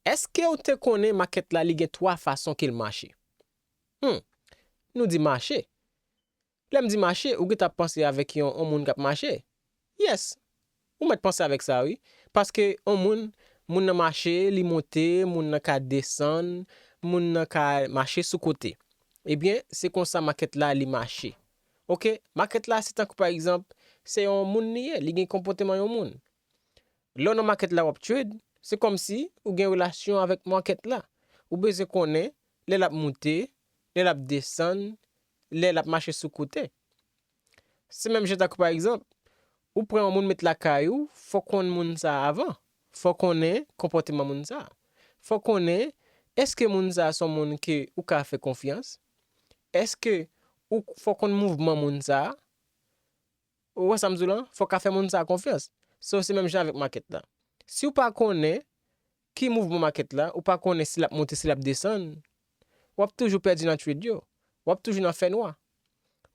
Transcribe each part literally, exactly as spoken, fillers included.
Èske w te konnen makèt la li gen twa fason ke l mache? Hmm. Nou di mache. Lè m di mache, ou gentan ap panse avèk yon, yon moun k ap mache. Yes, ou mèt panse avèk sa, wi. Paske yon moun, moun nan mache, li monte, moun nan ka desann, moun nan ka mache sou kote. Ebyen, se konsa makèt la li mache. Oke, makèt la se tankou pa egzanp, se yon moun li ye, li gen konpòteman yon moun. Lè w nan makèt la w ap trade, se kòmsi ou gen relasyon avèk makèt la. Ou bezwen konnen lè l ap moute, lè l ap desann, lè l ap mache sou kote. Se menm jan tankou pa egzanp, ou pran yon moun met lakay ou, fò w konn moun sa a avan. Fò w konnen konpòteman moun sa a. Fò w konnen èske moun sa a se yon moun ke ou ka fè konfyans? Èske ou fò w konn mouvman moun sa a? Ou wè sa m di w lan? Fò w ka fè moun sa a konfyans. So, se menm jan avèk makèt la. Si w pa konnen ki mouvman makèt la, ou pa konnen si l ap monte, si l ap desann, w ap toujou pèdi nan trade yo. W ap toujou nan fènwa.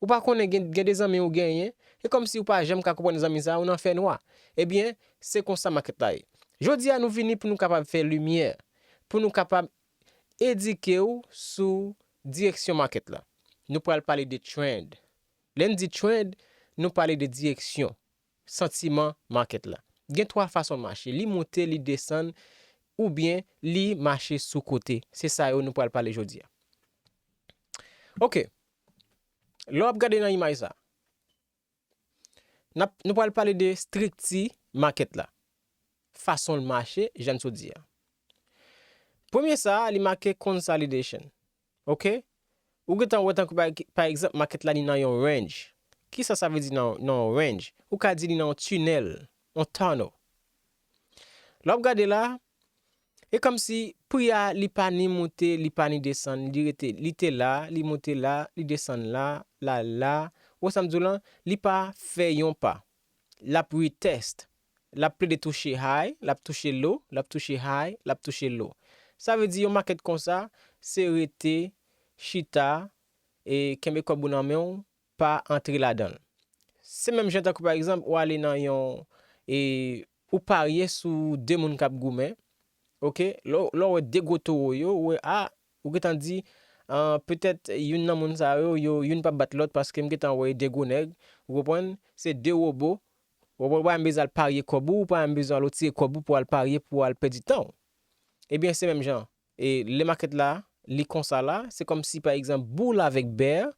Ou pa konnen gen, gen de zanmi ou genyen, e kòmsi ou pa janm ka konprann zanmi sa a, ou nan fènwa. Ebyen, se konsa makèt la ye. Jodi a, nou vini pou nou kapab fè limyè, pou nou kapab edike w sou direksyon makèt la. Nou pral pale de trend. Lè n di trend, nou pale de direksyon, santiman makèt la. Gen twa fason l mache. Li monte, li desann, oubyen li mache sou kote. Se sa yo nou pral pale jodi a. Oke. Lè w ap gade nan imaj sa, n ap, nou pral pale de estrikti makèt la. Fason l mache, jan n sot di a. Premye sa a, li make consolidation. Oke? Ou gentan wè tankou pa, pa egzanp, makèt la li nan yon range. Kisa sa vle di nan, nan yon range? Ou ka di li nan yon tinèl, yon tunnel. Lè w ap gade la, e kòmsi pri a li pa ni moute, li pa ni desann, li rete, li te la, li moute la, li desann la, l al la. Ou wè sa m di w lan? Li pa fè yon pa. L ap retest. L ap plede touche high, l ap touche low, l ap touche high, l ap touche low. Sa vle di yon makèt konsa, se rete, chita, e kenbe kòb ou nan men w, pa antre ladan l. Se menm jan tankou pa egzanp, ou ale nan yon, e, ou parye sou de moun k ap goumen, oke? Lè w, lè w wè de gwo towo yo, ou wè, a, ou gentan di, a, petèt youn nan moun sa yo, yo, youn p ap bat lòt paske m gentan wè de gwo nèg, ou konprann? Se de wobo, ou pa menm bezwen al parye kòb ou, ou pa menm bezwen al retire kòb ou pou al parye, pou al pèdi tan w. Ebyen, se menm jan. E lè makèt la, li konsa la, se kòmsi, pa egzanp, bull avèk bear,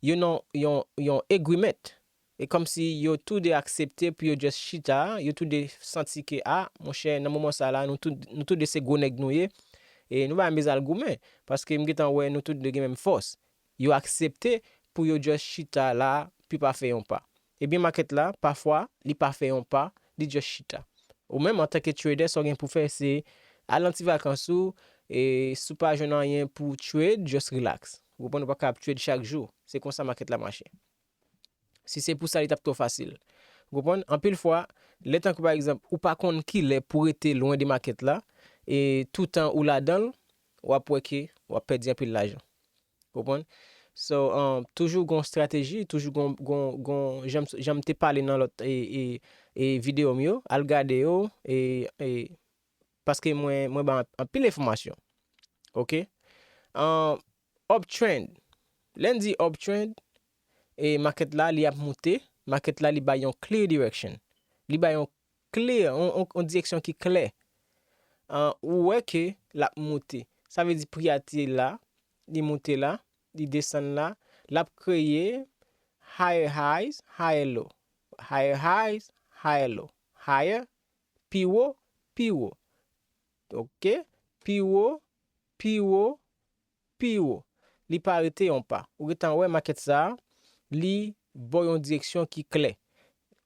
yo nan yon, yon agreement. E kòmsi yo toude aksepte pou yo just chita, yo toude santi ke, a, monchè, nan moman sa la, nou tou, nou toude se gwo nèg nou ye, e nou pa menm bezwen al goumen, paske m gentan wè nou toude gen menm fòs. Yo aksepte pou yo just chita la, pou pa fè yon pa. Ebyen, makèt la, pafwa, li pa fè yon pa, li just chita. Ou menm, antanke trader, sa w gen pou fè, se al nan ti vakans ou, e si w pa jwenn anyen pou trade, just relax. Ou konprann, ou pa ka ap trade chak jou. Se konsa makèt la mache. Si se pou sa, li t ap twò fasil. Ou konprann? Anpil fwa, lè tankou pa egzanp, ou pa konn kilè pou rete lwen de makèt la, e toutan ou ladan l, w ap wè ke w ap pèdi anpil lajan. Konprann? So, um, toujou gon estrateji, toujou gon, gon, gon, jan m, jan m te pale nan lòt, e, e, e, videyo m yo, al gade yo, e, e, paske mwen, mwen ba anpil enfòmasyon. Oke? Um, uptrend. Lè n di uptrend, e makèt la, li ap moute, makèt la, li bay yon clear direction. Li bay yon klè, yon, yon, yon direksyon ki klè. An, ou wè ke l ap moute. Sa vle di pri a te la, li moute la, li desann la, l ap kreye higher highs, higher low. Higher highs, higher low. Higher, pi wo, pi wo. Oke? Pi wo, pi wo, pi wo. Li pa rete yon pa. Ou gentan wè makèt sa a, li ba w yon direksyon ki klè.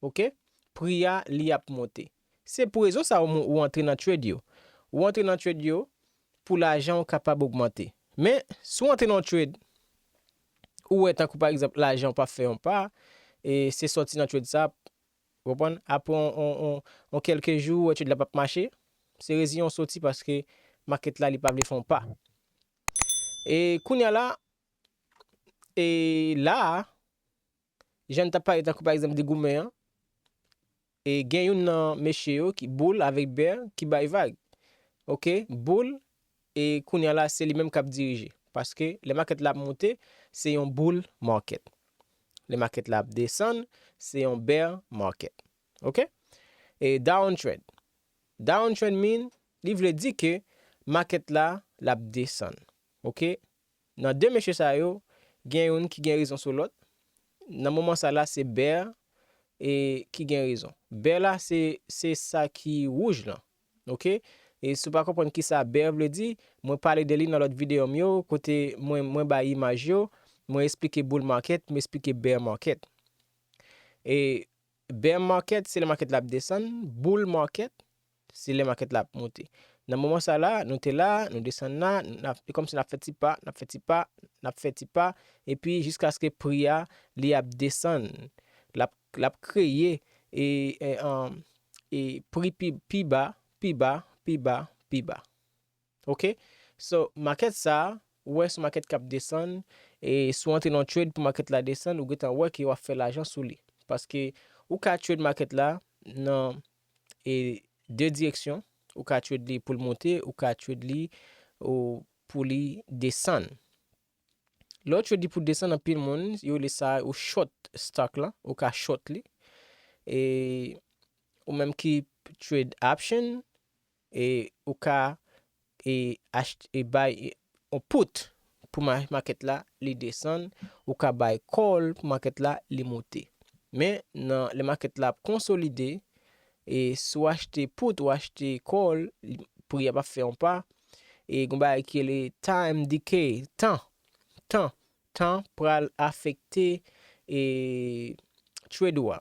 Oke? Pri a, li ap monte. Se pou rezon sa a ou, ou antre nan trade yo. Ou antre nan trade yo pou lajan w kapab ogmante. Men, si w antre nan yon trade, ou wè tankou pa egzanp lajan w pa fè yon pa, e se sòti nan trade sa, ou konprann? Apre yon, yon, yon, yon kèlke jou, ou wè trade la p ap mache, se reziyen w sòti paske makèt la, li pa vle fè yon pa. E kounye a la, e la a, jan n t ap pale tankou pa egzanp de goumen an, e gen youn nan mesye yo ki bull avèk bear ki bay vag. ok, boul, e kounye a la, se li menm k ap dirije. Paske lè market la ap monte, se yon bull market. Lè market la ap desann, se yon bear market. Ok? E downtrend. Downtrend mean, li vle di ke market la, l ap desann. Ok? Nan de mesye sa yo, gen youn ki gen rezon sou lòt. Nan moman sa la, se bear e ki gen rezon. Bear la, se, se sa ki wouj lan. Ok? E si w pa konprann ki sa bear vle di, mwen pale de li nan lòt videyo m yo, kote mwen, mwen bay imaj yo, mwen esplike bull market, mwen esplike bear market. E bear market, se lè market la ap desann, bull market, se lè market la ap monte. Nan moman sa la, nou te la, nou desann la, n ap, e kòmsi n ap fè ti pa, n ap fè ti pa, n ap fè ti pa, epi jiskaske pri a, li ap desann. L ap, l ap kreye e, e, um, e pri pi, pi ba, pi ba, pi ba, pi ba. Ok? So, market sa, ou wè se yon market k ap desann, e si w antre nan trade pou market la desann, ou gentan wè ke w ap fè lajan sou li. Paske ou ka trade market la nan e, de direksyon. Ou ka trade li pou l monte, ou ka trade li ou, pou li desann. Lè w trade li pou desann, anpil moun, yo rele sa ou short stock lan, ou ka short li. E ou menm ki trade option, e ou ka e, acht, e bay e, on put pou ma, market la, li desann, ou ka bay call pou market la, li monte. Men, nan, lè market la ap konsolide, e si w achte put, ou achte call, li, pri a p ap fè yon pa, e gon bagay ki rele time decay, tan, tan, tan pral afekte e, trade ou a.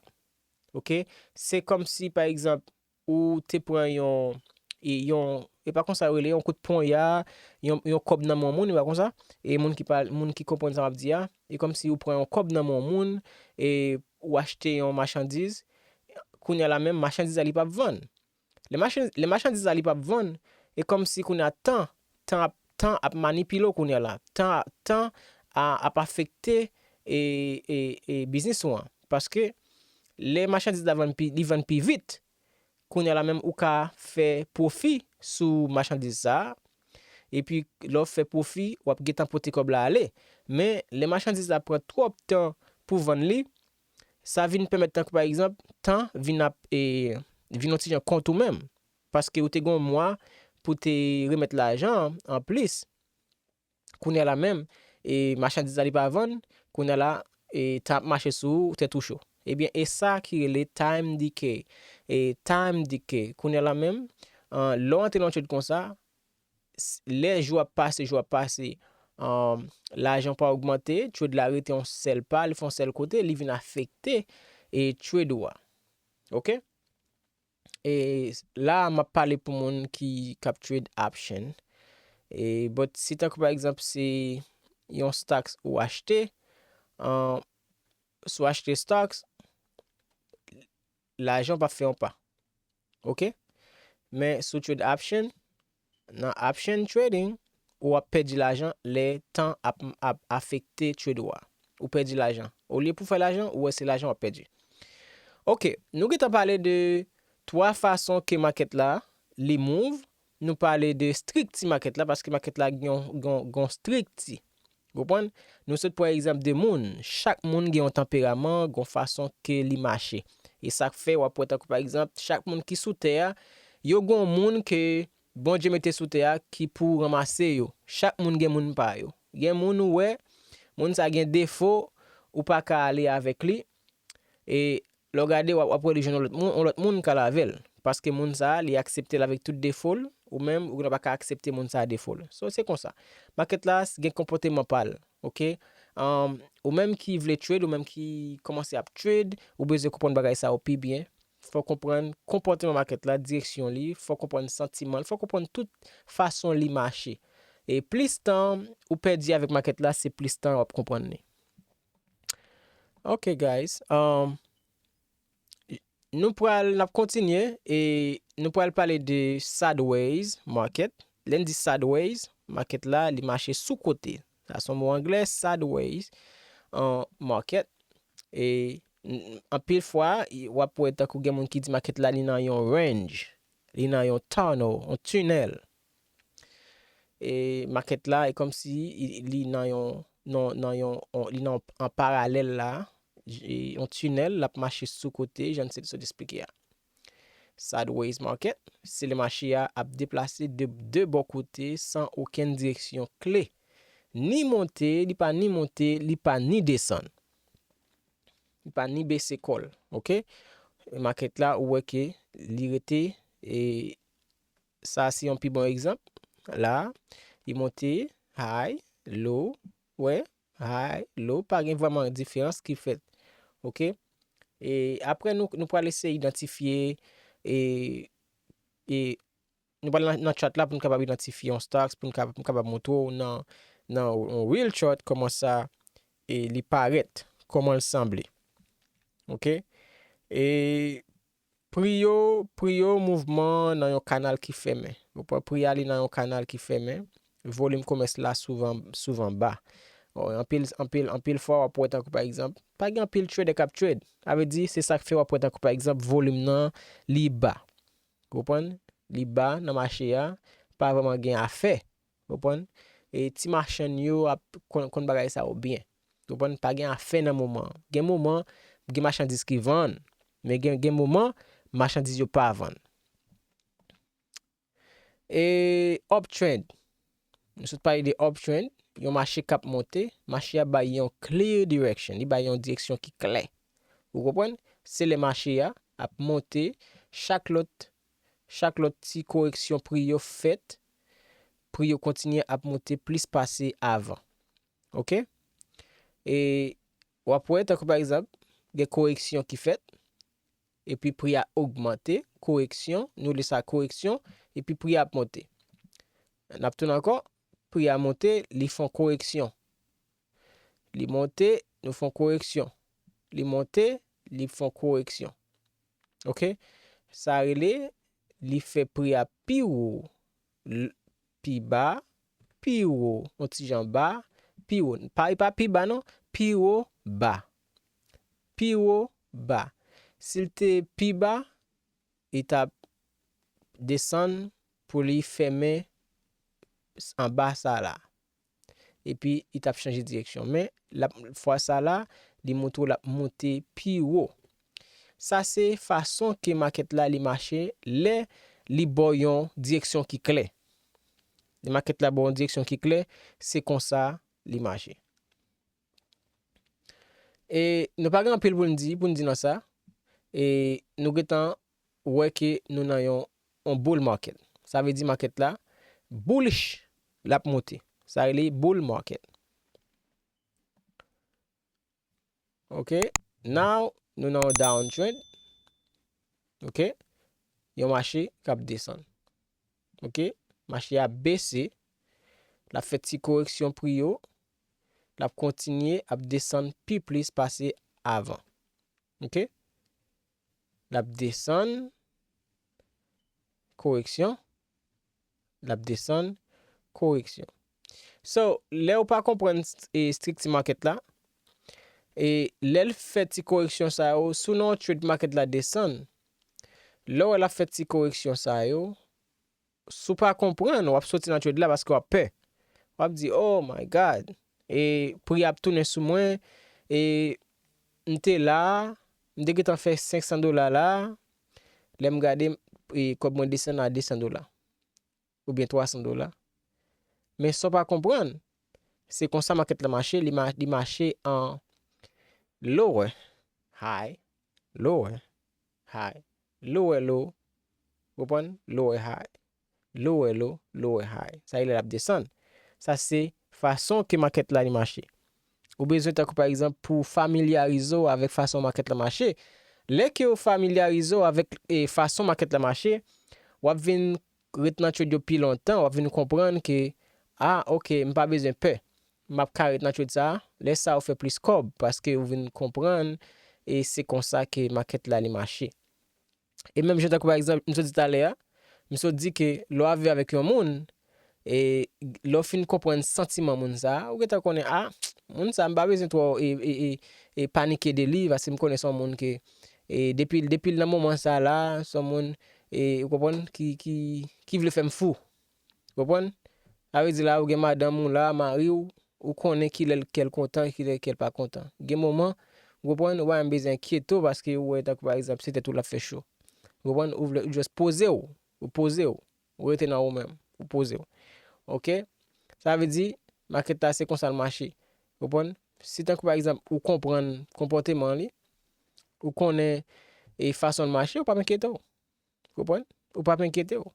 Ok? Se kòmsi, pa egzanp, ou te pran yon, e yon, e pa konsa yo rele, yon kout ponya, yon, yon kòb nan men yon moun, e pa konsa? E moun ki pa, moun ki konprann sa m ap di a, e kòmsi ou pran yon kòb nan men yon moun, e ou achte yon machandiz, kounye a la menm, machandiz la li p ap vann. Lè machan, lè machandiz la li p ap vann, e kòmsi kounye a tan, tan ap, tan ap manipile w kounye a la. Tan, tan a, ap afekte e, e, e biznis ou an. Paske lè machandiz la vann pi, li vann pi vit, kounye a la menm ou ka fè pwofi sou machandiz sa a. Epi lè w fè pwofi, w ap gentan pote kòb la ale. Men lè machandiz la pran twòp tan pou vann li, sa vin pèmèt tankou pa egzanp, tan vin ap, e, vin yon ti jan kont ou menm. Paske ou te gen yon mwa pou te remèt lajan an anplis. Kounye a la menm, e, machandiz la li pa vann, kounye a la, e, tan ap mache sou ou, tèt ou cho. Ebyen, e sa ki rele time decay. E time decay. Kounye a la menm, an, lè w antre nan trade konsa, s, lè jou ap pase, jou ap pase, an, lajan pa ogmante, trade la rete yon sèl pa, li fè yon sèl kote, li vin afekte, e trade ou a. Ok? E la, m ap pale pou moun ki, k ap trade option. E, but si tankou pa egzanp, se yon stocks ou achte, an, si w achte stocks, lajan w p ap fè yon pa. Ok? Men si w trade option, nan option trading, ou ap pèdi lajan lè tan ap, ap afekte trade ou a. Ou pèdi lajan. Olye pou fè lajan, ou wè se lajan w ap pèdi. Ok, nou gentan pale de twa fason ke market la, li move. Nou pale de strikti market la, paske market la gen yon, gen yon, gen yon strikti. Konprann? Nou sot pran egzanp de moun. Chak moun gen yon tanperaman, gen yon fason ke li mache. E sa k fè w ap wè tankou pa egzanp, chak moun ki sou tè a, yo gen yon moun ke Bondye mete sou tè a ki pou ranmase yo. Chak moun gen moun pa yo. Gen moun ou wè, moun sa gen defo, ou pa ka ale avèk li. E lè w gade, w ap, w ap wè li jwenn yon lòt moun, yon lòt moun k al avè l. Paske moun sa a, li aksepte l avèk tout defo l, ou menm, ou gendwa pa ka aksepte moun sa a defo l. So, se konsa. Makèt la, gen konpòteman pa l, ok? Ann, ou menm ki vle trade, ou menm ki kòmanse ap trade, ou bezwen konprann bagay sa yo pi byen. Fò w konprann konpòteman makèt la, direksyon li, fò w konprann santiman l, fò w konprann tout fason li mache. E plis tan ou pèdi avèk makèt la, se plis tan w ap konprann li. Ok, guys. Um, nou pral, n ap kontinye e nou pral pale de sideways market. Lè n di sideways, makèt la, li mache sou kote. Sa se yon mo anglè, sideways, uh, market. E n-, anpil fwa, w ap wè tankou gen moun ki di makèt la, li nan yon range, li nan yon tunnel, yon tinèl. e makèt la, e kòmsi li nan yon, nan, nan yon, on- li nan an paralèl la, j- yon tinèl, l ap mache sou kote, jan se sot esplike a. Sideways market, se lè mache a ap deplase de, de bò kote san okenn direksyon klè. Ni monte, li pa ni monte, li pa ni desann. Li pa ni bese kò l, oke? Makèt la, ou wè ke li rete, e sa se yon pi bon egzanp. La, li monte, high, low, wè, high, low, pa gen vrèman diferans ki fèt, oke? E apre, nou, nou pral eseye idantifye, e, e nou pral nan, nan chart la pou nou kapab idantifye yon stocks, pou nou kapab, pou nou kapab montre w nan, nan yon real chart kòman sa e li parèt, kòman l sanble. Oke? E pri yo, pri yo mouvman nan yon kanal ki fèmen. Ou pran pri a li nan yon kanal ki fèmen. Volim komès la souvan, souvan ba. Bon, anpil, anpil, anpil fwa w ap wè tankou pa egzanp, pa gen anpil trader k ap trade. Sa vle di, se sa k fè w ap wè tankou pa egzanp, volim nan li ba. Ou konprann? Li ba nan mache a, pa vrèman gen afè. Ou konprann? E ti machann yo ap konn, konn bagay sa yo byen. Ou konprann? Pa gen afè nan moman an. Gen moman, gen machandiz ki vann, men gen, gen moman, machandiz yo pa vann. E uptrend. Nou sot pale de uptrend, yon mache k ap monte, mache a bay yon clear direction, li bay yon direksyon ki klè. Ou konprann? Se lè mache a ap monte, chak lòt, chak lòt ti koreksyon pri yo fèt, pri yo kontinye ap monte plis pase avan. Oke? E w ap wè, tankou pa egzanp, gen koreksyon ki fèt, epi pri a ogmante, koreksyon, nou rele sa koreksyon, epi pri a ap monte. N ap tounen ankò, pri a monte, li fè yon koreksyon. Li monte, nou fè yon koreksyon. Li monte, li fè yon koreksyon. Oke? Sa rele, li fè pri a pi wo, l- pi ba, pi wo, yon ti jan ba, pi wo. Pa, li pa pi ba non, pi wo, ba. Pi wo, ba. Si l te pi ba, li t ap desann pou li fèmen s- anba sa la. Epi, li t ap chanje direksyon. Men, l ap, fwa sa la, li montre w l ap monte pi wo. Sa se fason ke makèt la li mache lè li ba w yon direksyon ki klè. Lè makèt la ba w yon direksyon ki klè, se konsa li mache. E nou pa gen anpil pou n di, pou n di nan sa. E nou gentan wè ke nou nan yon, yon bull market. Sa vle di makèt la bullish, l ap monte. Sa rele bull market. Ok, now nou nan yon downtrend. Ok, yon mache k ap desann. Ok, mache a bese, l ap fè ti koreksyon pri yo, l ap kontinye ap desann pi plis pase avan. Ok, l ap desann, koreksyon, l ap desann, koreksyon. So, lè w pa konprann e, estrikti makèt la, e lè l fè ti koreksyon sa yo, si w nan yon trade makèt la desann, lè w wè l ap fè ti koreksyon sa yo, si w pa konprann, w ap soti nan trade la paske w ap pè. W ap di, "Oh my God, e pri ap tounen sou mwen, e m te la, m te gentan fè senk san dola la, lè m gade, e kòb mwen desann a de san dola." Oubyen twa san dola. Men sa w pa konprann, se konsa makèt la mache, li, ma, li mache an lower, high, lower, high, lower, low, ou konprann? Lower, high, lower, low, lower, high. Sa e lè l ap desann. Sa se fason ke makèt la li mache. Ou bezwen tankou pa egzanp pou w familyarize w avèk fason makèt la mache. Lè ke w familyarize w avèk e, fason makèt la mache, w ap vin ret nan trade yo pi lontan, w ap vin konprann ke, ah, ok, m pa bezwen pè. M ap ka ret nan trade sa a. Lè sa a, ou fè plis kòb, paske ou vin konprann, e se konsa ke makèt la li mache. E menm jan tankou pa egzanp, m sot di talè a, m sot di ke lè w ap viv avèk yon moun, e lè w fin konprann santiman moun sa a, ou gentan konnen, ah, moun sa a, m pa bezwen twò, e, e, e, e panike de li, paske m konnen se yon moun ke, e depi, depi l nan moman sa a la, se yon moun, e, ou konprann, ki, ki, ki vle fè m fou. Ou konprann? Sa vle di la, ou gen madanm ou la, mari w, ou konnen kilè l kè l kontan, kilè l kè l pa kontan. Gen moman, ou konprann, ou pa menm bezwen enkyete w paske ou wè tankou pa egzanp, se tèt ou l ap fè cho. Ou konprann, ou vle ou just poze w, ou poze w, ou rete nan ou menm, ou poze w. Oke? Sa vle di, makèt la se konsa l mache. Ou konprann? Si tankou pa egzanp, ou konprann konpòteman li, ou konnen e fason l mache, ou p ap enkyete w. Konprann? Ou p ap enkyete w.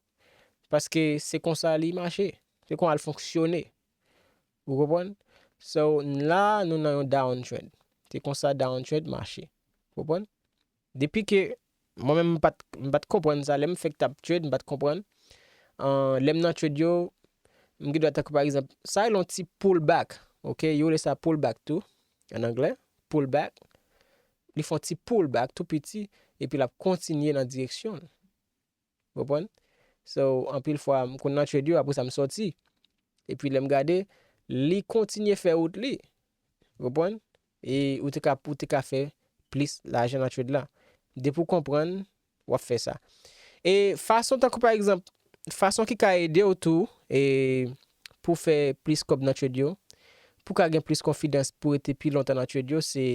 Paske se konsa li mache. Se konsa l fonksyone. Ou konprann? So, la, nou nan yon downtrend. Se konsa downtrend mache. Konprann? Depi ke mwen menm m pa t, m pa t konprann sa, lè m fèk t ap trade, m pa t konprann. An, lè m nan trade yo, m gen dwa tankou pa egzanp, sa rele yon ti pullback. Oke? Yo rele sa pullback tou, an anglè, pullback. Li fè yon ti pullback tou piti, epi l ap kontinye nan direksyon l. Ou konprann? So, anpil fwa, m konn nan trade yo, apre sa m sòti. Epi lè m gade, li kontinye fè wout li. Ou konprann? E ou te ka, ou te ka fè plis lajan nan trade la. Depi w konprann, w ap fè sa. E fason, tankou pa egzanp, fason ki ka ede w tou, e pou fè plis kòb nan trade yo, pou ka gen plis konfidans pou rete pi lontan nan trade yo, se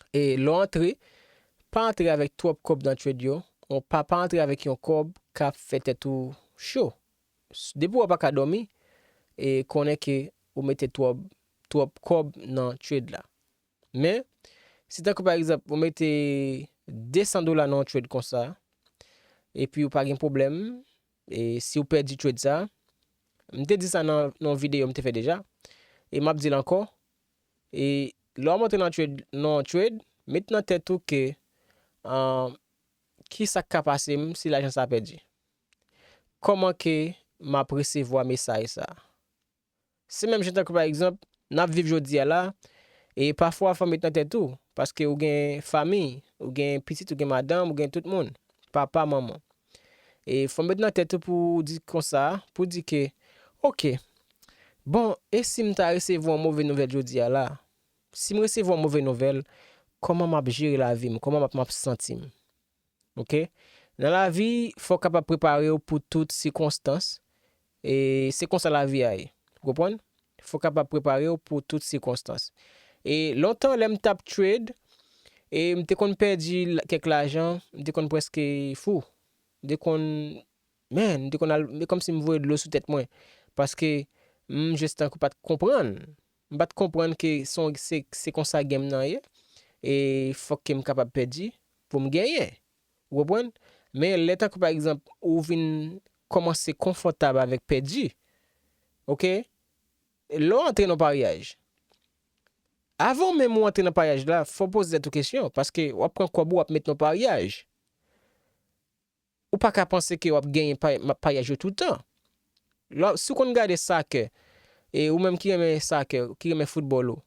e lè w antre, pa antre avèk twòp kòb nan trade yo, ou pa, pa antre avèk yon kòb k ap fè tèt ou cho. S-, depi w pa ka dòmi, e konnen ke ou mete twòp, twòp kòb nan trade la. Men, si tankou pa egzanp, ou mete de san dola nan yon trade konsa, epi ou pa gen pwoblèm, e si w pèdi trade sa, m te di sa nan, nan yon videyo m te fè deja, e m ap di l ankò, e lè w ap antre nan trade, nan yon trade, met nan tèt ou ke, ah, ki sa k ka pase m si lajan sa pèdi? Kòman ke m ap resevwa mesaj sa? Se menm jan tankou pa egzanp, n ap viv jodi a la, e pafwa fò w met nan tèt ou, paske ou gen fanmi, ou gen pitit, ou gen madanm, ou gen tout moun, papa, manman. E fò w met nan tèt ou pou w di konsa, pou w di ke, oke, bon, e si m ta resevwa yon move nouvèl jodi a la? Si m resevwa yon move nouvèl, kòman m ap jere lavi m? Kòman m ap, m ap santi m? Oke? Nan lavi, fò w kapab prepare w pou tout sikonstans. E se konsa lavi a ye. Ou konprann? Fò w kapab prepare w pou tout sikonstans. E lontan, lè m t ap trade, e m te konn pèdi l-, kèk lajan, m te konn prèske fou. M te konn, man, m te konn al, e kòmsi m voye dlo sou tèt mwen. Paske m jis tankou pa t konprann. M pa t konprann ke se, se, se konsa game nan ye. E fòk ke m kapab pèdi pou m genyen. Ou konprann? Men lè tankou pa egzanp, ou vin kòmanse konfòtab avèk pèdi, oke? Lè w antre nan paryaj, avan menm ou antre nan paryaj la, fò w poze tèt ou kesyon, paske w ap pran kòb ou, w ap met nan paryaj. Ou pa ka panse ke w ap genyen pa-, ma-, paryaj yo toutan. Lè, si w konn gade sakè, e ou menm ki renmen sakè, ki renmen foutbòl ou,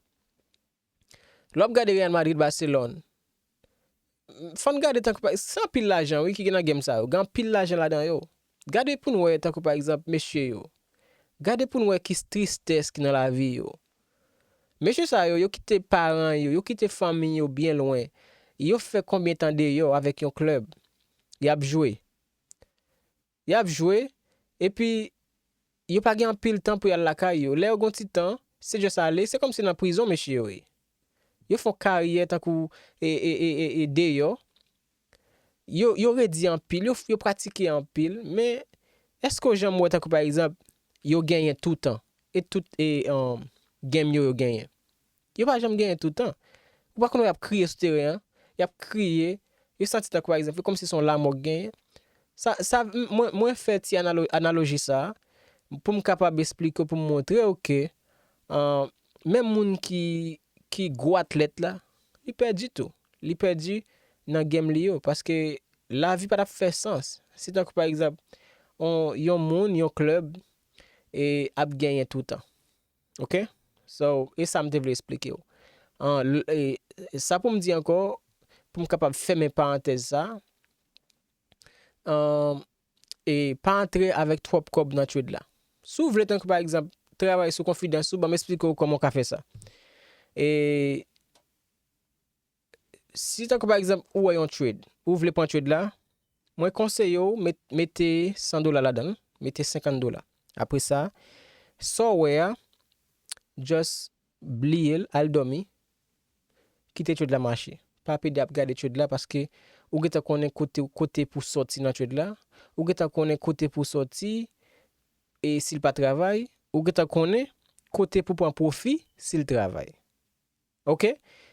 lè w ap gade Real Madrid, Barcelone, fò n gade tankou pa, se anpil lajan, wi, ki gen nan game sa yo. Gen anpil lajan ladan yo. Gade pou n wè, tankou pa egzanp, mesye yo. Gade pou n wè ki tristès ki nan lavi yo. Mesye sa yo, yo kite paran yo, yo kite fanmi yo byen lwen. Yo fè konbyen tan deyò avèk yon klèb? Y ap jwe. Y ap jwe, epi yo pa gen anpil tan pou y al lakay yo. Lè yo gen yon ti tan, se just ale, se kòmsi nan prizon mesye yo ye. Yo fè yon karyè tankou, e, e, e, e, e deyò. Yo, yo redi anpil, yo, yo pratike anpil, men èske w janm wè tankou pa egzanp, yo genyen toutan? E tout, e, um, game yo, yo genyen. Yo pa janm genyen toutan. Ou pa konn wè y ap kriye sou teren an, y ap kriye, yo santi tankou pa egzanp, e kòmsi se yon lanmò k genyen. Sa, sa, m-, mwen, mwen fè ti analo-, analoji sa a, pou m kapab esplike w, pou m montre w ke, ah, menm moun ki, ki gwo atlèt la, li pèdi tou. Li pèdi nan game li yo, paske lavi pa t ap fè sans. Si tankou pa egzanp, on, yon moun, yon klèb, e ap genyen toutan. Oke? So, e sa m te vle esplike w. An, l-, e, sa pou m di ankò, pou m kapab fèmen parantèz sa, an, e pa antre avèk twòp kòb nan trade la. Si w vle, tankou pa egzanp, travay sou konfidans ou, ban m esplike w kòman w ka fè sa. E si, tankou pa egzanp, ou wè yon trade, ou vle pran trade la, mwen konseye w met-, mete san dola ladan l, mete senkant dola. Apre sa, sa w wè a, just bliye l, al dòmi, kite trade la mache. Pa pede ap gade trade la paske ou gentan konnen kote, kote pou sòti nan trade la, ou gentan konnen kote pou sòti e si l pa travay, ou gentan konnen kote pou pran pwofi si l travay. Ok?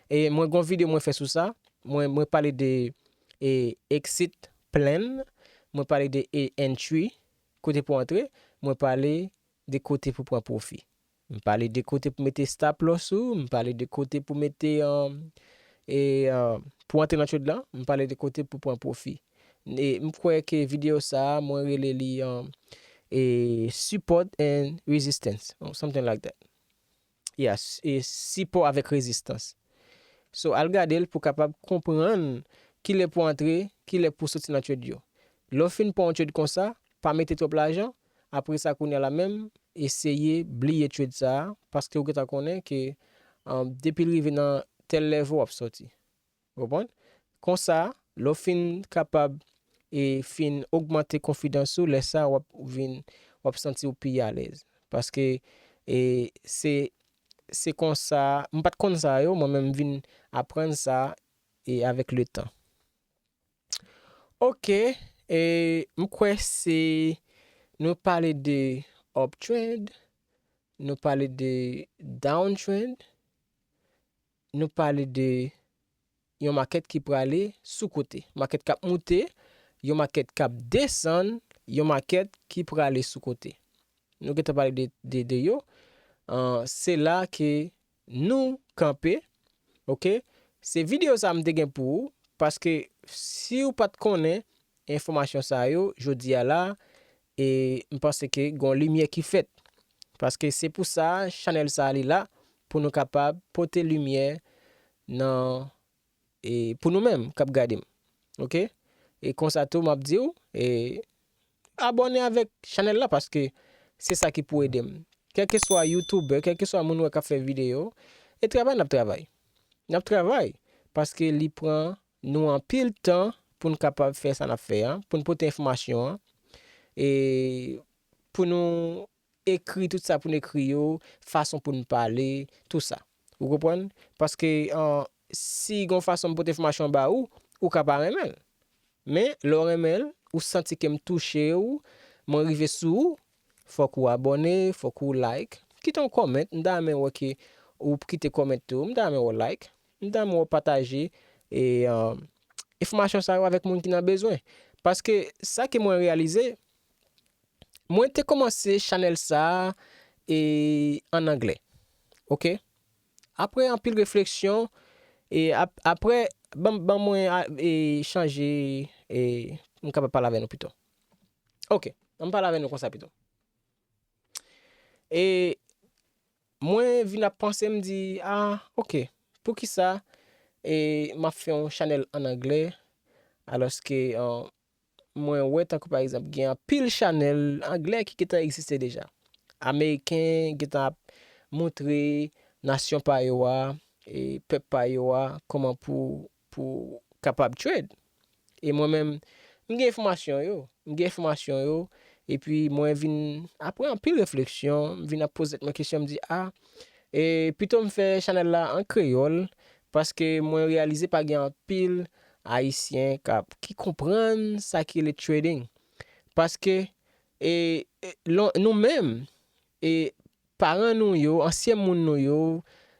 E mwen gon videyo mwen fè sou sa. Mwen, mwen pale de e, exit plan. Mwen pale de e, entry, kote pou antre. Mwen pale de kote pou pran pwofi. M pale de kote pou mete stop loss ou. M pale de kote pou mete um, e, um, pou antre nan trade la. M pale de kote pou pran pwofi. E m kwè ke videyo sa a, mwen rele li um, e, support and resistance, or something like that. Yeah, s- e sipò avèk rezistans. So, al gade l pou kapab konprann kilè pou antre, kilè pou soti nan trade yo. Lè w fin pran yon trade konsa, pa mete twòp lajan, apre sa kounye a la menm, eseye bliye trade sa a, paske ou gentan konnen ke um, depi l rive nan tèl level w ap soti. Ou konprann? Konsa, lè w fin kapab e fin ogmante konfidans ou, lè sa w ap vin, w ap santi w pi alèz. Paske e, se, se konsa, m pa t konn sa yo, mwen menm m vin aprann sa e avèk le tan. Ok, e m kwè se nou pale de uptrend, nou pale de downtrend, nou pale de yon makèt ki prale sou kote. Makèt k ap moute, yon makèt k ap desann, yon makèt ki prale sou kote. Nou gentan pale de, de, de yo. Uh, se la ke nou kanpe. Ok? Se videyo sa m te gen pou ou, paske si w pa t konnen enfòmasyon sa yo, jodi a la, e m panse ke gon limyè ki fèt. Paske se pou sa, chanèl sa li la, pou nou kapab pote limyè nan e pou nou menm k ap gade m. Ok? E konsa tou, m ap di w, e abòne avèk chanèl la paske se sa ki pou ede m. Kèlkeswa YouTuber, kèlkeswa moun ou wè k ap fè videyo, e travay n ap travay. N ap travay paske li pran nou anpil tan pou n kapab fè sa n ap fè a, pou n pote enfòmasyon an, e pou nou ekri tout sa pou n ekri yo, fason pou n pale, tou sa. Ou konprann? Paske an, si gon fason m pote enfòmasyon ba ou, ou ka pa renmen l. Men, lè w renmen l, ou santi ke m touche w, mwen rive sou ou, fòk ou abòne, fòk ou like. Kite yon kòmant, m ta renmen wè ke ou kite kòmant tou, m ta renmen wè w like, m ta renmen wè w pataje e, an, enfòmasyon sa yo avèk moun ki nan bezwen. Paske sa ke mwen reyalize, mwen te kòmanse chanèl sa a e, an anglè. Ok? Apre anpil refleksyon, e ap, apre, ban, ban mwen a, e, chanje, e, m kapab pale avè nou pito. Ok, an m pale avè nou konsa pito. E mwen vin ap panse, m di, ah, ok, poukisa e, m ap fè yon chanèl an anglè, alòske an, mwen wè tankou pa egzanp gen anpil chanèl anglè ki gentan egziste deja. Ameriken gentan ap montre nasyon pa yo a, e pèp pa yo a, kòman pou, pou kapab trade. E mwen menm, m gen enfòmasyon yo, m gen enfòmasyon yo, epi mwen vin, apre anpil refleksyon, m vin ap poze tèt mwen kesyon, m di, ah, e pito m fè chanèl la an kreyòl, paske mwen reyalize pa gen anpil Ayisyen k ap, ki konprann sa ki rele trading. Paske e, e, lon- nou menm, e paran nou yo, ansyen moun nou yo,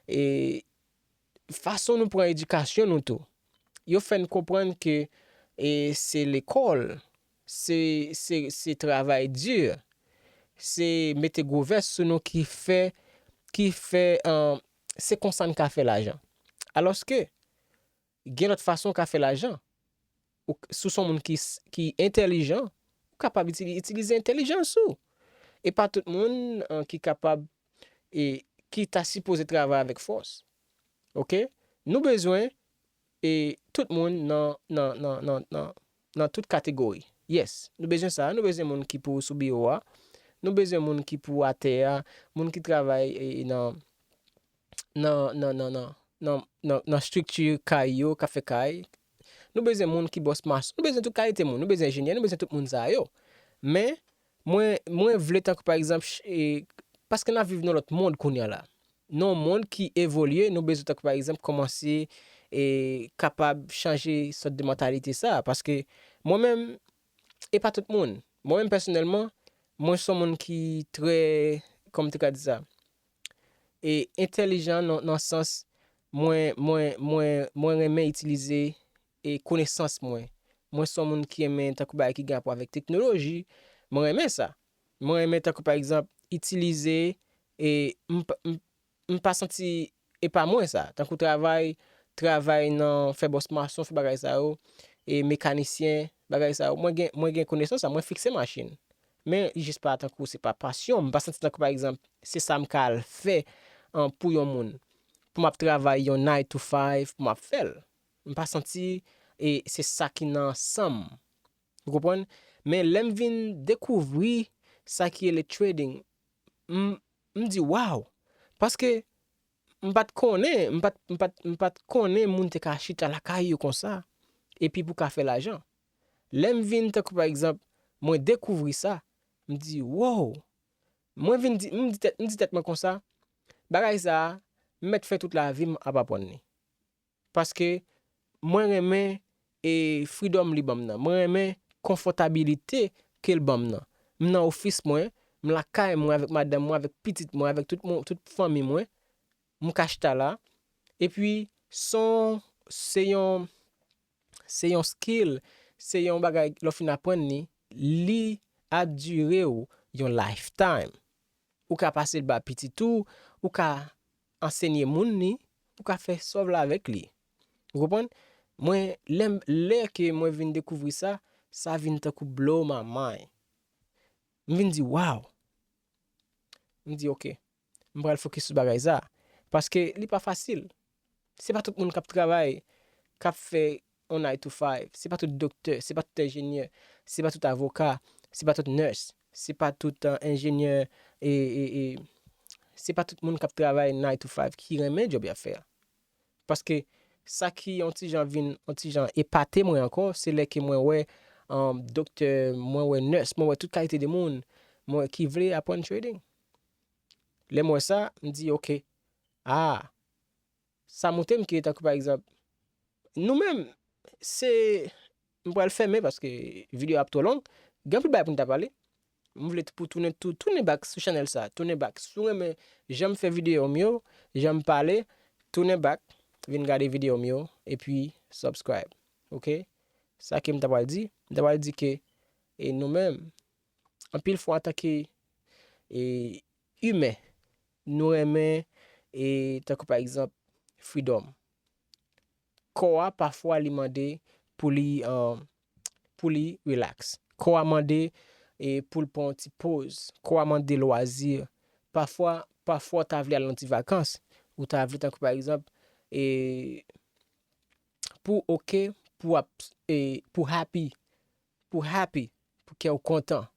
e fason nou pran edikasyon nou tou, yo fè n konprann ke e se lekòl, se, se, se travay di, se mete gwo vès sou nou ki fè, ki fè, an, se konsa n ka fè lajan. Alòske, gen lòt fason w ka fè lajan. Ou, si w se yon moun ki, s- ki entèlijan, ou kapab itili- itilize entèlijans ou. E pa tout moun, an, ki kapab, e ki ta sipoze travay avèk fòs. Ok? Nou bezwen, e tout moun nan, nan, nan, nan, nan, nan tout kategori. Yes, nou bezwen sa. Nou bezwen moun ki pou sou biwo a. Nou bezwen moun ki pou atè a. Moun ki travay e, nan, nan, nan, nan, nan, nan, nan, nan estrikti kay yo, k ap fè kay. Nou bezwen moun ki bòs mason. Nou bezwen tout kalite moun. Nou bezwen enjenyè. Nou bezwen tout moun sa yo. Men, Mwen, mwen vle tankou pa egzanp, ch- e, paske n ap viv nan lòt mond kounye a la. Nan yon mond ki evolye, nou bezwen tankou pa egzanp kòmanse e kapab chanje sòt de mantalite sa. Paske mwen menm, e pa tout moun. Mwen menm pèsonèlman, mwen se yon moun ki trè, kòman m te ka di sa, e entèlijan nan, nan sans mwen, mwen, mwen, mwen renmen itilize e konesans mwen. Mwen se yon moun ki renmen tankou bagay ki gen rapò avèk teknoloji. Mwen renmen sa. Mwen renmen tankou pa egzanp itilize e m, pa- m, m pa santi e pa mwen sa. Tankou travay, travay nan fè bòs mason, fè bagay sa yo, e mekanisyen, bagay sa yo. Mwen gen, mwen gen konesans sa, mwen fikse machin. Men li jis pa tankou se pa pasyon. M pa santi tankou pa egzanp se sa m ka al fè an, pou yon moun. Pou m ap travay yon nine to five, pou m ap fè l. M pa santi e se sa ki nan san m. Ou konprann? Men lè m vin dekouvri sa ki rele trading, m, m di waw. Paske m pa t konnen, m pa t, m pa t, m pa t konnen moun te ka chita lakay yo konsa, epi pou ka fè lajan. Lè m vin tankou pa egzanp, mwen dekouvri sa, m di wow. Mwen vin di, m di tèt, m di tèt mwen konsa, bagay sa a, m mèt fè tout lavi m ap aprann li. Paske mwen renmen e freedom li ban m nan. Mwen renmen konfòtabilite ke l ban m nan. M nan ofis mwen, m lakay mwen avèk madanm mwen, avèk pitit mwen, avèk tout, mon, tout fanmi mwen. M ka chita la. Epi, se yon, se yon, se yon skill, se yon bagay lè w fin aprann li, li ap dire w yon lifetime. Ou ka pase l ba pitit ou, ou ka ansenye moun li, ou ka fè sa w vle avèk li. Ou konprann? Mwen, lè, lè ke mwen vin dekouvri sa, sa vin tankou blow my mind. M vin di, waw! M di, oke, m pral fokis sou bagay sa. Paske li pa fasil. Se pa tout moun k ap travay, k ap fè yon nine to five. Se pa tout doktè, se pa tout enjenyè, se pa tout avoka, se pa tout nurse, se pa tout uh, enjenyè, e, e, e, se pa tout moun k ap travay nine to five ki renmen djòb y ap fè a. Paske sa ki yon ti jan vin, yon ti jan epate mwen ankò, se lè ke mwen wè um, doktè, mwen wè nurse, mwen wè tout kalite de moun mwen ki vle aprann trading. Lè mwen wè sa, m di, oke, ah, sa montre m ke tankou pa egzanp, nou menm, se, m pral fèmen paske videyo ap twò long, gen anpil bagay pou n ta pale. M vle pou tounen, tou, tounen back sou chanèl sa, tounen back. Si w renmen jan m fè videyo m yo, jan m pale, tounen back, vin gade videyo m yo, epi subscribe. Oke? Sa ke m ta pral di, m ta pral di ke e nou menm, anpil fwa antanke e, imen, nou renmen e, tankou pa egzanp, freedom. Kò a pafwa li mande pou li, uh, pou li relax. Kò a mande e, pou l pran yon ti poz. Kò a mande lwazi. Pafwa, pafwa w ta vle al nan ti vakans, ou ta vle tankou pa egzanp, e, pou oke, pou ap, e, pou happy, pou happy, pou kè w kontan.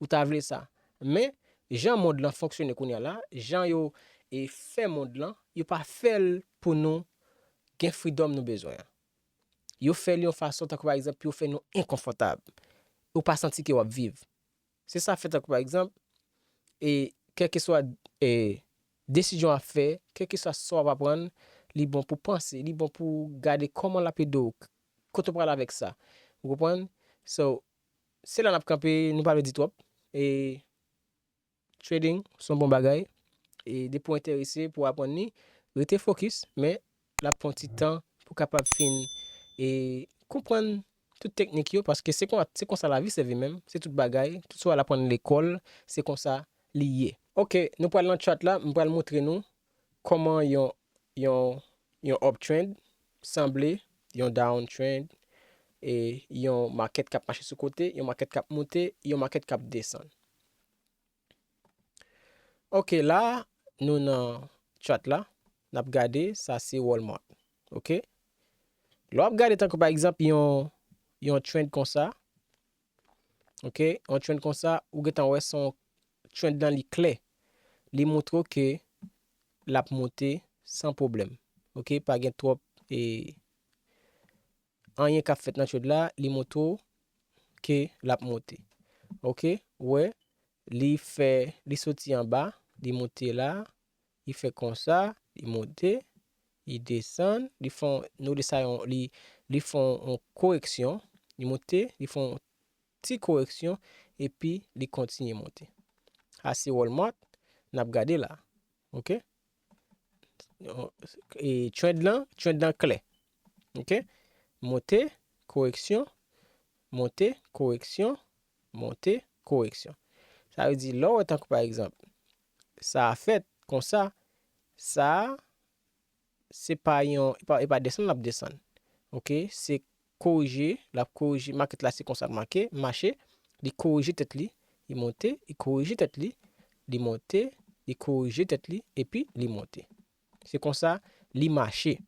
Ou ta vle sa. Men, jan mond lan fonksyone kounye a la, jan yo e, fè mond lan, yo pa fè l pou nou gen freedom nou bezwen an. Yo fè l yon fason, tankou pa egzanp, pou yo fè nou enkonfòtab. Ou pa santi ke w ap viv. Se sa fè, tankou pa egzanp, e kèlkeswa e, desizyon w ap fè, kèlkeswa sa w ap aprann, li bon pou panse, li bon pou gade kòman l ap ede w, kote w pral avèk sa. Ou konprann? So, se la n ap kanpe, nou pa vle di twòp. E trading se yon bon bagay. E depi w enterese pou w aprann li, rete fokis, men l ap pran ti tan pou w kapab fin e konprann tout teknik yo, paske se kon, se konsa lavi sèvi menm, se tout bagay, tout sa w al aprann lekòl, se konsa li ye. Oke, nou pral nan chart la, m pral montre nou kòman yon, yon, yon uptrend sanble, yon downtrend, e yon market k ap mache sou kote, yon market k ap monte, yon market k ap desann. Oke, la, nou nan chart la, n ap gade, sa se Walmart. Oke? Lè w ap gade tankou pa egzanp yon, yon trend konsa, oke, yon trend konsa, ou gentan wè se yon trend lan li klè. Li montre w ke l ap monte san pwoblèm. Oke, pa gen twòp e, anyen k ap fèt nan trend la, li montre w ke l ap monte. Oke, ou wè, li fè, li soti anba, li monte la, li fè konsa, li monte, li desann, li fè yon, nou rele sa yon, li, li fè yon koreksyon, li monte, li fè yon ti koreksyon, epi li kontinye monte. Sa se Walmart, n ap gade la. Ok? E, trend lan, trend lan klè. Ok? Monte, koreksyon, monte, koreksyon, monte, koreksyon. Sa vle di, lè w wè tankou pa egzanp, sa a fèt konsa, sa a, se pa yon, e pa, e pa desann l ap desann. Ok? Se korije, l ap korije, makèt la se konsa l make, mache, li korije tèt li, li monte, li korije tèt li, li monte, li korije tèt li, epi li monte. Se konsa li mache.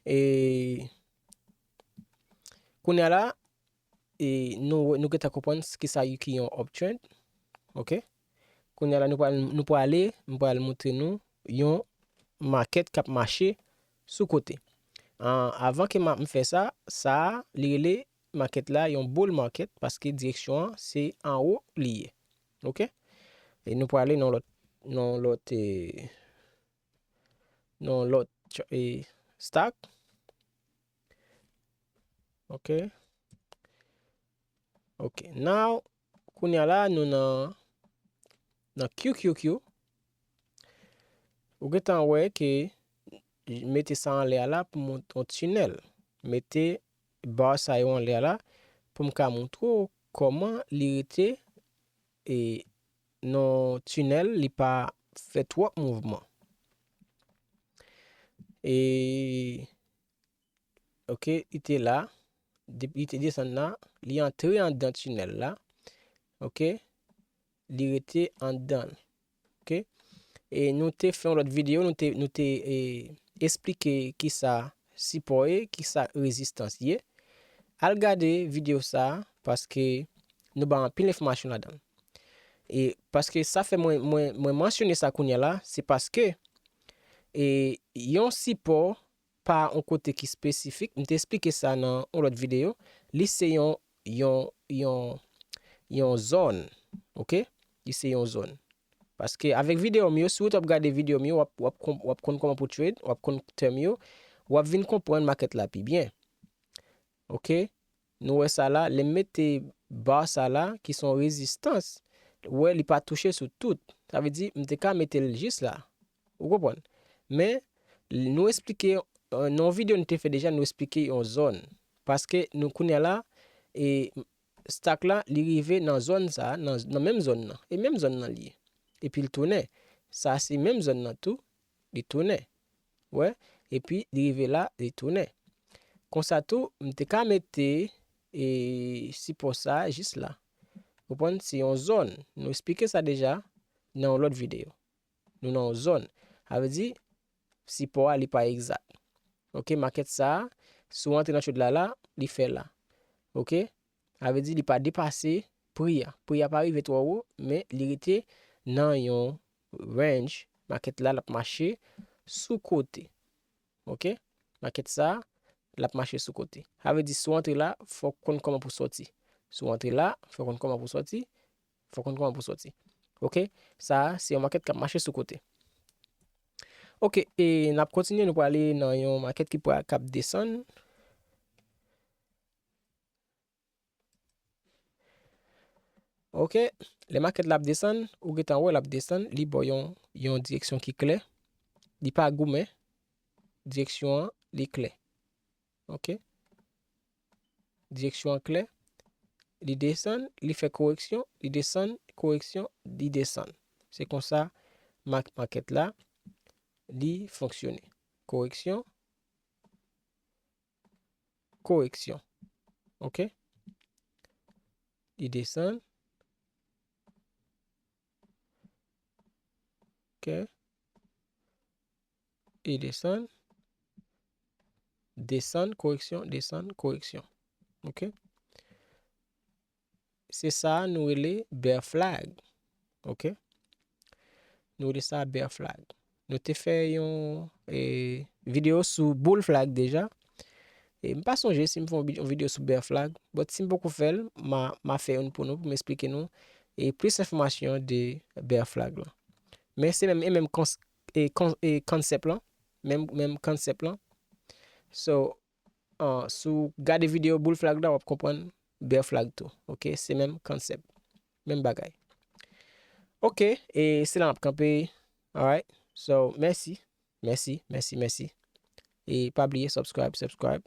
E kounye a la, e nou, nou gentan konprann s-, kisa ki yon uptrend. Ok? Kounye a la, nou pral, nou prale, m pral montre nou yon makèt k ap mache sou kote. An, avan ke m, m fè sa, sa a, li rele makèt la yon bull market paske direksyon an se anwo li ye. Ok? E nou prale nan lòt, nan lòt, e, nan lòt ch-, e, stock. Ok. Ok. Now, kounye a la, nou nan, nan Q Q Q. Ou gentan wè ke mete sa anlè a la pou m yon tinèl. Mete ba sa yo anlè a la pou m ka montre w kòman li rete e nan tinèl, li pa fè twòp mouvman. E, ok, li te la, depi li te desann la, li antre anndan tinèl la, ok, li rete anndan l, ok. E nou te fè yon lòt videyo, nou te, nou te, e, esplike kisa sipò ye, kisa rezistans ye. Al gade videyo sa a, paske nou ba anpil enfòmasyon ladan l. E paske sa fè mwen, mwen, mwen mansyone sa kounye a la, se paske, e, yon sipò pa yon kote ki espesifik, m te esplike sa nan yon lòt videyo, li se yon, yon, yon, yon zòn, ok? Li se yon zòn. Paske avèk videyo m yo, si w t ap gade videyo m yo, w ap, w ap konn, w ap konn kòman pou trade, w ap konn tèm yo, w ap vin konprann makèt la pi byen. Ok? Nou wè sa la, lè m mete ba sa la, ki se yon rezistans, ou wè li pa touche sou tout. Sa vle di, m te ka mete l jis la. Ou konprann? Men, nou esplike, eh, nan yon videyo nou te fè deja, nou esplike yon zòn. Paske nou kounye a la, e stock la, li rive nan zòn sa, nan, nan menm zòn nan. E menm zòn nan li ye. Epi l tounen. Sa se menm zòn nan tou, li tounen. Wè, epi li rive la, li tounen. Konsa tou, m te ka mete, e, sipò sa jis la. Ou konprann? Se yon zòn. Nou esplike sa deja nan yon lòt videyo. Nou nan yon zòn. Sa vle di, sipò a, li pa egzak. Ok, makèt sa a, si w antre nan trade la la, li fè la. Ok? Sa vle di, li pa depase pri a. Pri a pa rive twò wo, men li rete nan yon range. Makèt la, l ap mache sou kote. Ok? Makèt sa a, l ap mache sou kote. Sa vle di, si w antre la, fò w konn kòman pou sòti. Si w antre la, fò w konn kòman pou sòti. Fò w konn kòman pou sòti. Ok? Sa a, se yon makèt k ap mache sou kote. Ok, e n ap kontinye, nou prale nan yon makèt ki pra-, k ap desann. Ok, lè makèt la ap desann, ou gentan wè l ap desann, li ba w yon, yon direksyon ki klè. Li pa goumen, direksyon an, li klè. Ok? Direksyon an klè. Li desann, li fè koreksyon, li desann, koreksyon, li desann. Se konsa mak-, makèt la, li fonksyone. Koreksyon, koreksyon. Ok? Li desann. Ok? Li desann. Desann, koreksyon, desann, koreksyon. Ok? Se sa nou rele bear flag. Ok? Nou rele sa bear flag. Nou te fè yon, e, videyo sou bull flag deja. E m pa sonje si m fè yon vid- yon videyo sou bear flag, but si m poko fè l, m a, m a fè youn pou nou, pou m esplike nou e plis enfòmasyon de bear flag lan. Men se menm, e menm kons, e, kon, e concept lan, menm, menm concept lan. So, uh, si w gade videyo bull flag la, w ap konprann bear flag tou. Ok, se menm concept, menm bagay. Ok, e se la m ap kanpe. Alright, so mèsi, mèsi, mèsi, mèsi. E pa bliye subscribe, subscribe.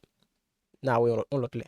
N a wè yon lòt, yon lòt lè.